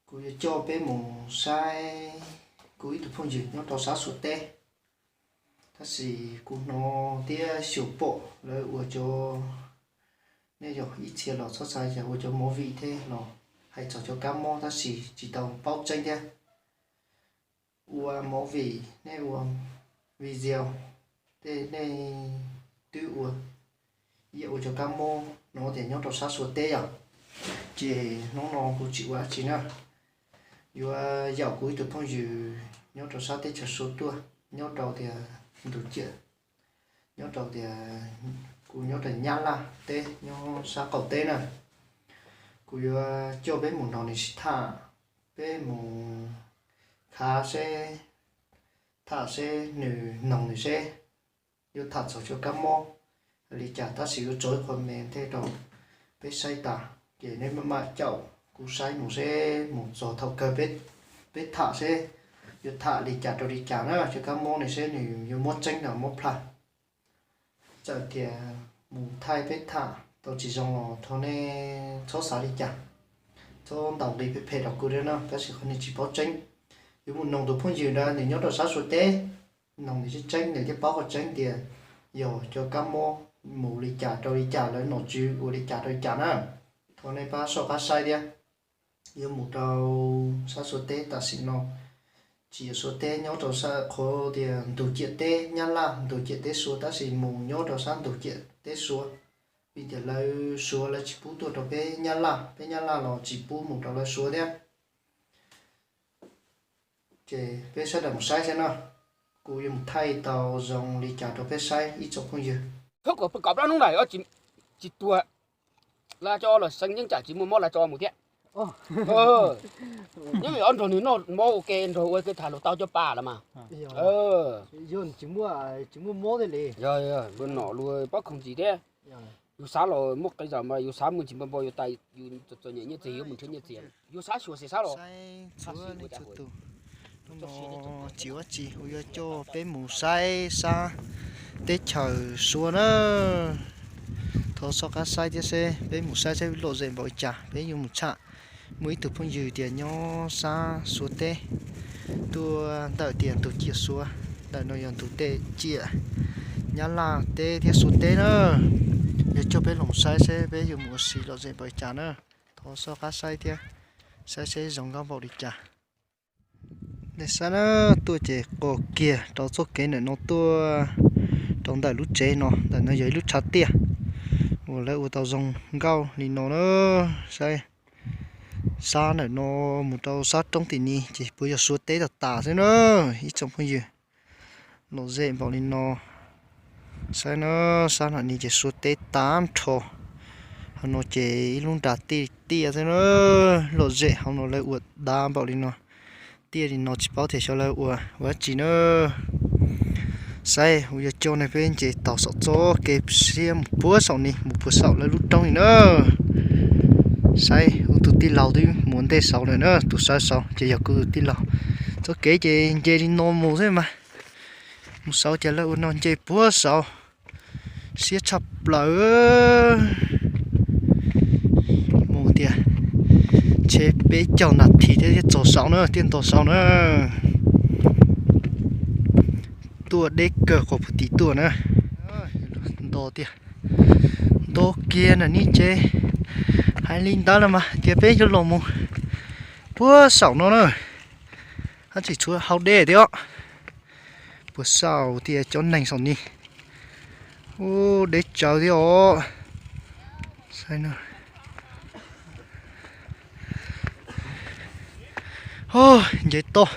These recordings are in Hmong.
Kuv yuav coj peb mus saib kuv ib tug phooj ywg nyob rau sab Suav teb. Tab sis kuv hnov thiab xyuas pom lawv ua cov, nej yog ib txhia los txhob xav yog ua cov movie thiab los hais txog cov kab mob tab sis tsis tau paub tseeb thiab. Ua movie, nej ua video, tej nej twb ua, ib yam ua cov kab mob no tias nyob rau sab Suav teb yom. Ces hnub no kuv tsis ua dab tsi na, yuav yaum kuv ib tug phooj ywg nyob rau sab teb chaws Suav tuaj, nyob rau tias ntug ciam, nyob rau tias kuv nyob rau Nyab Laj teb nyob sab qaum teb na. Kuv yuav coj peb mus nrog nws sib tham, peb mus khav seb, tham seb nws, noog nws seb yuav tham txog cov kab mob li cas tab sis yuav tso ib qho me ntej rau peb saib tas, ces nej maj mam caum kuv saib mus seb mus txog thaum kawg peb tham seb yuav tham li cas rau li cas na, cov kab mob ne seb nws yuav mob tseeb los mob plhag. Txawm tias mus thaij peb tham tau tsis zoo los thov nej txhob xav li cas, txhob ntaus nqi phem phem rau kuv thiab na, tab sis qhov no tsis paub tseeb. Yuav mus noog tus phooj ywg ntawd nws nyob rau sab Suav teb, noog nws tseeb tseeb nws thiaj paub qhov tseeb tias yog cov kab mob mus li cas rau li cas, lawv nom tswv ua li cas rau li cas na. Thov nej pab soj qab saib thiab. Yuav mus rau sab Suav teb tam sim no, tsis yog Suav teb, nyob rau sab qhov tias ntug ciam teb Nyab Laj, ntug ciam teb Suav tab sis mus nyob rau sab ntug ciam teb Suav, vim tias lawv Suav lawv tsis pub tuaj rau peb Nyab Laj, peb Nyab Laj los tsis pub mus rau lawv Suav thiab. Ces peb sawv daws mus saib saib no, kuv yuav mus thaij tau zoo li cas rau peb saib ib tsoom phooj ywg. Kom plab hnub ntawd tsis tuag, lawv cov los seev yeej tsam tsis muaj mob lawv tso mus thiab. Nyob ob nrog nws noj mob ua ke nrog ua ke tham luag tau cov pa los mas. Yog, tsis muaj mob thiab li. Yog, luag nom luag pab khoom ntxiv thiab. Yus xav los muaj qee zaum mas yus xav mus tsis npau npau yus tas, yus txom nyem nyiaj txiag yuav mus nrhiav nyiaj txiag, yus xav xyuas xwm xav los. Tsis ua dab tsi, kuv yuav coj peb mus saib sab teb chaws Suav na. Thov soj qab saib thiab seb peb mus saib seb lom zem npaum li cas, peb yuav mus tsham. Muaj ib tug phooj ywg tias nyob sab Suav teb, tuaj ntawm tias ntug ciam Suav, ntawm no yog ntug teb ciam Nyab Laj teb thiab Suav teb na. Yuav coj peb los saib seb peb yuav mus ua si lom zem npaum li cas na. Thov soj qab saib thiab, saib seb zoo nkauj npaum li cas. Nej saib na, tuaj ces qos kiag rau txoj kev ntawm no tuaj rau ntawm lub tsev no, ntawm no yog ib lub tshav tiaj uas lawv ua tau zoo nkauj li no na. Saib, sab ntawm no mus rau sab roob tim ni ces puas yog Suav teb tas tas xwb na. Ib tsoom phooj ywg, lom zem npaum li no. Saib na, sab no ni ces Suav teb tag nrho. Hauv no ces ib lub nra tiaj tiaj xwb na. Lom zem, hauv no lawv ua dav npaum li no. Tiaj li no tsis paub tias xyov lawv ua ua dab tsi na. Saib, kuv yuav coj nej peb nce taug saum txoj kev siab mus puag saum ni, mus puag saum lawv lub roob li na. Saib, kuv tus tij laug twb mus ua ntej saud lawm na, tus sawv saud ces yog kuv tus tij laug. Txoj kev ces nce li no mus xwb mas. Mus saud ces lawv ua no nce puag saud. Siab tshaj plaws. Mus tias ntshe peb caug nas this thiab thiaj txog saud na, thiaj nto saud na. Tuaj deb kawg, quas puag tim tuaj na. Nto tiag, nto kiag na ni ces hais li ntawd los mas tias peb yuav los mus puag saum no na. Hab tseem tshuav hauv deb thiab os. Puag saum tias cov neeg saum ni. Ub, deb tsawv thiab os. Nce toj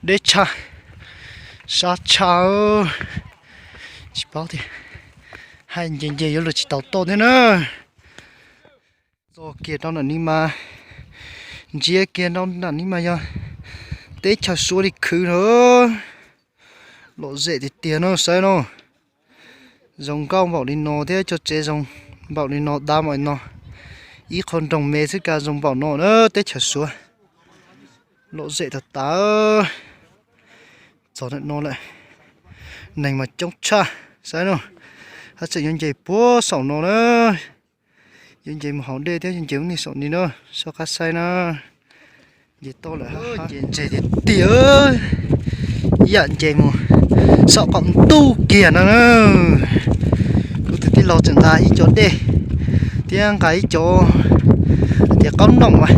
deb tshaj, sab tshaj. Tsis paub tias hais nce nce yuav luag tsis taus toj thiab na. Txog kiag rau nram ni mas, ntsia kiag rau nram ni mas yog teb chaws Suav li khwv na. Lom zem tiag tiag no, saib no. Zoo nkauj npaum li no thiab cov tsev zoo npaum li no, dav npaum li no. Ib qho nroog me xwb kav zoo npaum no na, teb chaws Suav. Lom zem tas tas. Txog ntawm no lawm, neeg mas coob tshaj, saib no. Hab tseem yuav nce puag saum no na. Nce mus hauv dej thiab nce mus nej saum ni na, soj qab saib na. Nce tau lawm, nce ntseg tiag tiag, ib yam nce mus saum qaum ntuj kiag no na. Kuv tus tij laug tseem nqa ib co dej thiab nqa ib co tias qaub noom mas,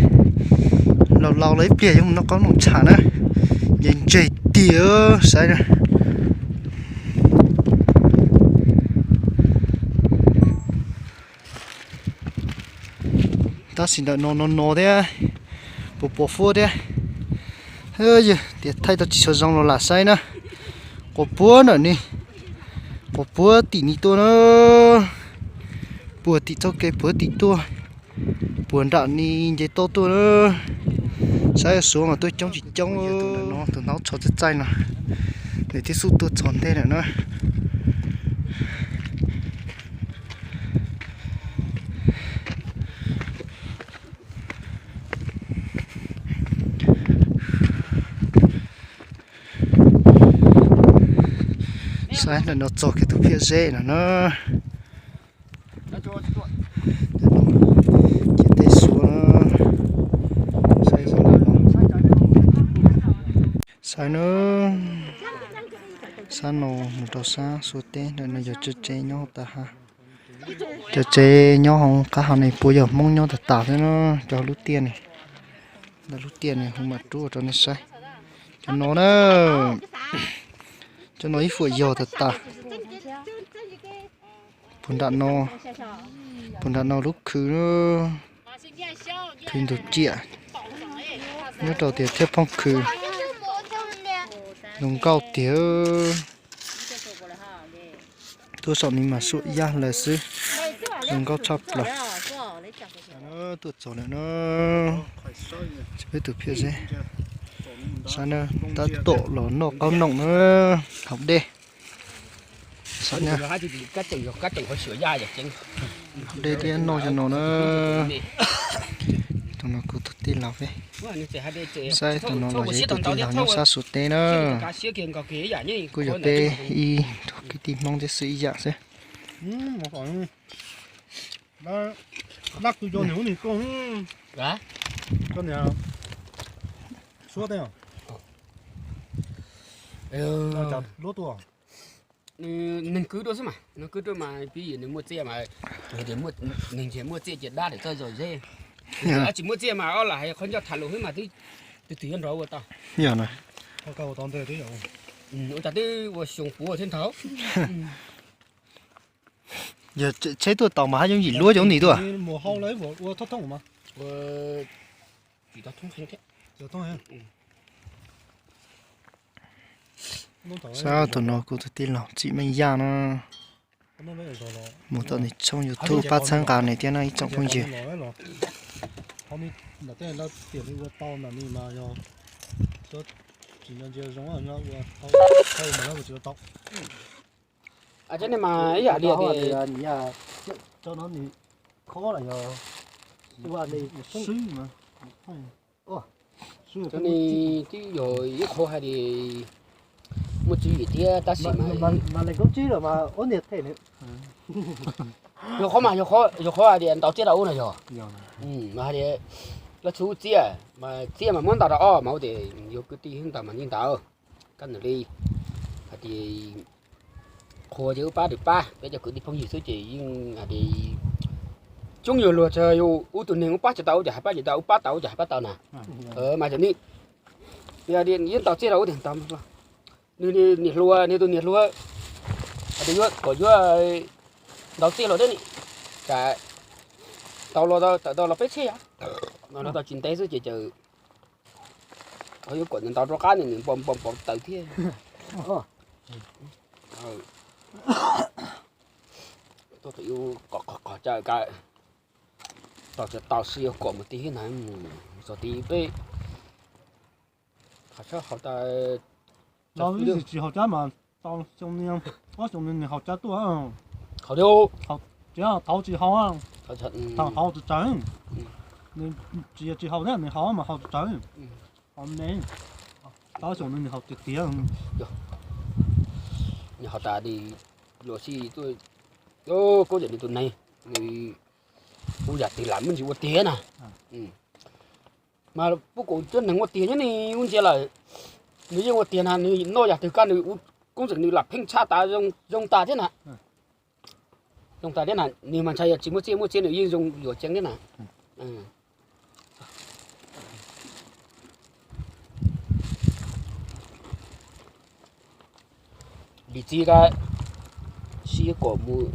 laus laus los ib pliag yuav mus noj qaub noom tsham na. Nce ntseg tiag, saib na. Tab sis ntawm no no no thiab, puas puas fuab thiab. Yog tias thaij tau tsis tshua zoo los lam saib na. Quas puag ntawm ni, quas puag tim ni tuaj na, puag tim txoj kev puag tim tuaj, puag nram ni nce toj tuaj na. Saib suav mas tuaj coob tsis coob. Tus hnaub txho txaij txaij no, nws thiaj xub tuaj txog ntej lawm na. Saib ntawm no txog kiag tus phiaj zeb no na. Ces tej suav, saib zoo no, saib no, sab no mus rau sab suav teb, ntawm no yog cov tsev nyob tas ha. Cov tsev nyob hauv qab ha no puas yog Hmoob nyob tas tas thiab no, cov lub tiaj ne, lub tiaj ne kuv mam rub rau nej saib. Cov no na, cov no ib fuam yog tas tas. Puag nram no, puag nram no lub khw, khw ntug ciam, nyob rau tias thiaj phooj khw, zoo nkauj tiag. Tuaj saum ni mas suam yaj lawm xwb, zoo nkauj tshaj plaws. Tuaj txog lawm na, peb tus phiaj zeb, saib na, tab tom los noj qaub noom na, hauv dej. Saib na, hauv dej thiab noj cov no na. Tus no kuv tus tij laug peb, saib tus no los yog ib tus tij laug nyob sab suav teb na. Kuj yog peb ib tug kwv tij Hmoob thiab xwb ib yam xwb. Neeg kwv dua xwb mas, neeg kwv dua mas pib nws muaj txiaj mas, neeg tsis muaj txiaj ces dab lawm txoj zog zeb. Dab tsis muaj txiaj mas ob lam hais qhov ncauj tham lus xwb mas twb, twb twb yuav nrov ua tau. Ua cas twb ua xyoo puav thiab nthaud. Yog tsheb tuaj tau mas haj yooj yim luab cov ntawd tuaj. Saib tus no kuv tus tij laug Txim Meej Yaj na. Mus tom nws tshooj YouTube pab txhawb nqa nws thiab no ib tsoom phooj ywg. Cov ni twb yog ib qho hais tias muaj tswv yim thiab tab sis mas, yog qhov mas, yog qhov hais tias ntaus txiaj rau ub no yog, mas hais tias lawv txhua txiaj mas txiaj mas muab ntaus rau ob mas ua tias yuav kwv tij ntaus mas yeej ntaus. Kab nws li hais tias qhua ces wb pab tus pab, peb cov kwv tij phooj ywg xwb ces yeej hais tias coob yog luag txog yus ub tus neeg ub pab tsis tau ub ces hais pab tsis tau, ub pab tau ub ces hais pab tau na. Mas cov ni yeej ntaus txiaj rau ub tias ntaus, nws niam hluas, nws tus niam hluas hais tias yuav kom yuav ntaus txiaj los deb ni, cas tau los tawm tau los peb txhiab yom, no tau tsis ntev xwb ces cas yuav kom nws ntaus rov qab nws npau npau npau taws thiab. Tuaj thaum yus qhov qhov cas tau tsis tau xwb yuav kom mus ti thiab na, txog ti peb qhov sab hauv tas. Tsis haus cab mas tau xyoo, ob xyoo nws haus cab tuaj. Tsis haus, tsis haus, tsis haus tsis tsawg. Tsis yog tsis haus thiab nws haus mas haus tsis tsawg. Haus me, tau xyoo nws haus tiag tiag. Nws haus tas li, luag si tuaj, koj yam nws tus neeg, nws Ua yam twg lam muaj ntsis ua tiag na. Mas pub kuv cov neeg ua tiag nyob ni ub ntsia lawm, nws yeej ua tiag na, nws noj yam twg kaj nws ua koob ntxeem nws lam pheej tshaj tas zoo tas thiab na. Zoo tas thiab na, nws mas ntshai yog tsis muaj txiaj, muaj txiaj nws yeej zoo yuav ceev thiab na. Lim txiv ka sib kom mus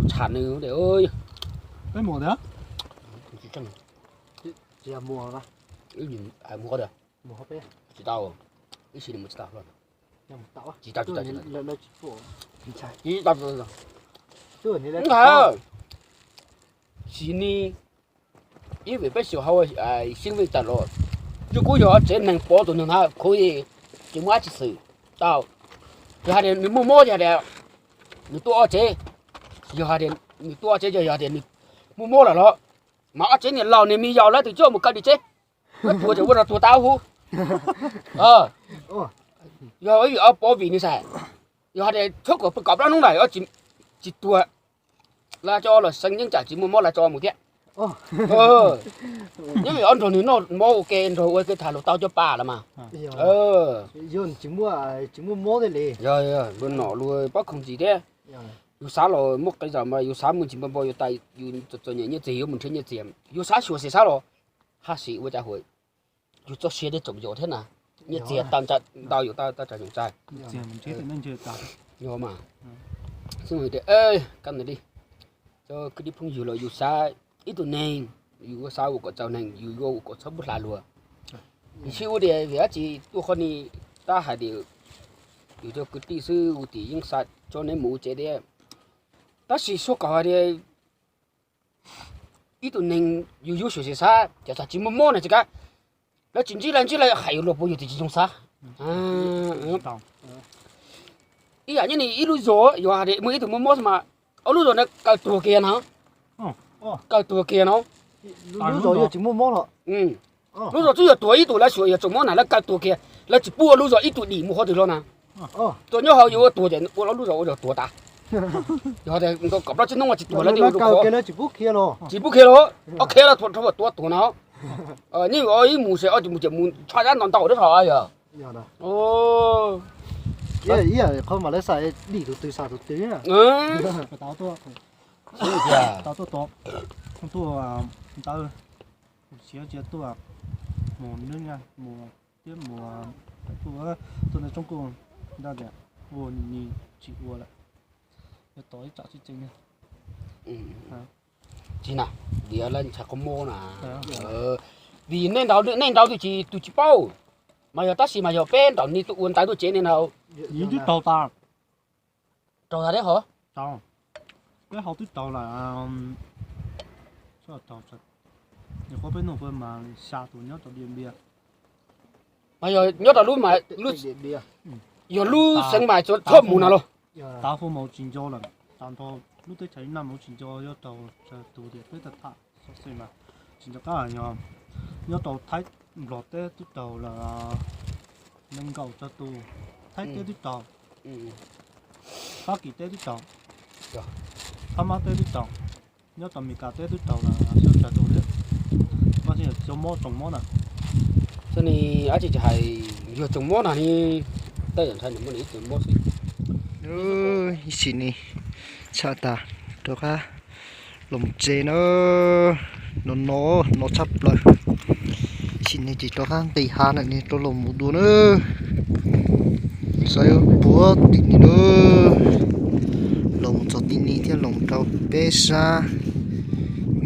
tsham nws. Peb mus tiag? Tsis tau, ib sim mus tsis tau, tsis tau, tsis tau. Sim ni ib vim peb xyuas hauv xib vij tawm los, yus kuj yog ob tsev neeg pov tus neeg na, khuv ces muaj dab tsi xwm tau. Yog hais tias nws muaj mob yog tias nws tuaj ob tsev, yog hais tias nws tuaj ob tsev yog tias nws muaj mob lawm los, mas ob tsev niam laus niam me yaus lawv twb coj mus kaw tim tsev, lawv tuag ces ua rau tuag tau huv. Yog ob pov vim nws xav, yog hais tias txhob kom pw kom plaub hnub lawm tsis tuag, lawv coj los xeeb yeej tsam tsis muaj mob lawv coj mus thiab. Nyob vim ob nrog nws noj mov ua ke nrog ua ke tham lus tau cov pa lawm mas. Yog luag nom luag pob khoom ntxiv thiab. Yus xav los muaj qee zaum mas yus xav muaj ntsis npau npau yus tas yus txom nyem nyiaj txiag yuav mus nrhiav nyiaj txiag, yus xav xyuam xim xav los haj sim ua cas huam, yus txoj sia thiaj tsoom yos thiab na. Nyiaj txiag tau ntau yus tau tau tsam nyuam txag. Yog mas, xwb tias kab ntawd li, cov kwv tij phooj ywg los yus xav ib tug neeg, yus yuav xav ua kom txaus neeg, yus yuav ua kom txhob pub hla luag. Yus tsis ua tias vim dab tsi tuaj qhov ni, tab hais tias yus cov kwv tij xwb ua tim yeej xa tso neb mus ua tsev thiab. Tab sis xyov kom hais tias ib tug neeg yus yuav xyuam xim xav ces txog tsis muaj mob na tsis kav, lawv tsis ntsib lawv ntsib lawv hais yus luag puas yus tias tsis zoo xav. Ib yam nyob ni ib lub zos yus hais tias muaj ib tug muaj mob xwb mas ob lub zos na kaw tuag kiag no, kaw tuag kiag no. Lub zos twb yuav tuag ib tug lawv xyuam yog tsoom mob na lawv kaw tuag kiag, lawv tsis pub ua lub zos ib tug dim mus qhov twg los na. Tuaj nyob hauv yuav ua tuag ces ua lub zos ua zos tuag tas. Yog tias kom plaub tsib hnub tsis tuag lawv tsis pub khiav los, ob khiav los tuag tuag no. Nyob ib mus ces ob mus ces mus tshaj zab ntau ntau thiab tho yog. Qhov mas lawv xav dim tus twg xav tus twg. Tau tuaj, tau tuaj, tuaj ntawd, siav cia tuaj, mus neb mus thiab mus tuaj, tuaj ntawd tsob kuj ntag tias ua ni tsis ua lawm, yog tau ib tsam tsis tseeb. Tsis na, vim lawv ntshai qhov mob na. Vim nej nraud nej nraud twb tsis, tus tsis paub, mas yog tab sis mas yog peb nraum ni tuaj ua ntawv tuaj tsev nej nraud. Twb raug tas, raug tas thiab hov. Peb hauv twb raug lawm, nyuam qhuav peb nug peb mas xya tus nyob rau Diam Npias. Mas yog nyob rau lub, yog lub xeev mas txhob mus na los. Tav hu mas tsis nco lawm, tas nrho lub teb chaws Naj mas tsis nco, yuav raug tsawg tus tias peb tau tham xov xwm mas tsis nco qab yog nyob rau Thaib, Nplog teb twb raug lawm nees nkaum tsawg tus, Thaib teb twb raug, Fab Kis teb twb raug, Phab Mab teb twb raug, nyob rau Mes Kas teb twb raug lawm xya tsawg tus thiab. Mas yog cov mob tsoom mob na, txhob ni, dab tsi tsis hais, yog tsoom mob na ni, tej zaum ntshai nws muaj nws ib tsoom mob xwb. Ib sim ni tshaj tas rov qab los tsev na, no no no tshaj plaws. Ib sim ni ces rov qab nqis hav lawm ni rov los mus dua na. Xav puag tim ni na, los mus txog tim ni thiab los rau peb sab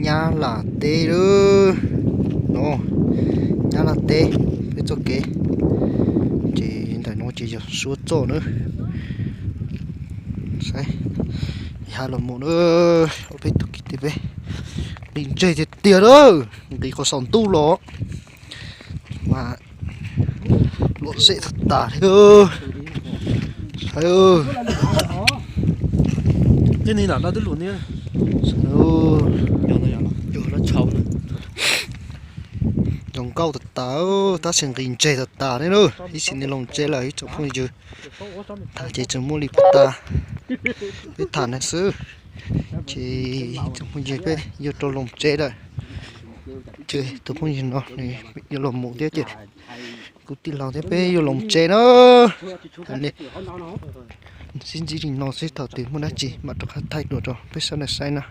Nyab Laj teb lawm no, Nyab Laj teb peb txoj kev. Ces ntawm no ces yog Suav txoj na. Saib, ha los mus na, ob peb tug kwv tij peb nqis ntseg tiag tiag na, nqis qhov saum ntuj los mas luam zem tag tas li. Tej ni lam dab twb luam ni. Zoo nkauj tag tas, tab sis nqis ntseg tag tas li na. Ib sim ni los tsev lawm ib tsoom phooj ywg, tham ces tseem muaj li puag ta, peb tham na xwb. Ces ib tsoom phooj ywg, peb yuav rov los tsev lawm. Ces tus phooj ywg no nws yuav los mus thiab ces kuv tij laug thiab peb yuav los tsev na. Li sib ntsib li no xwb, thaum twg muaj dab tsi mam rov qab thaij dua rau peb sawv daws saib na.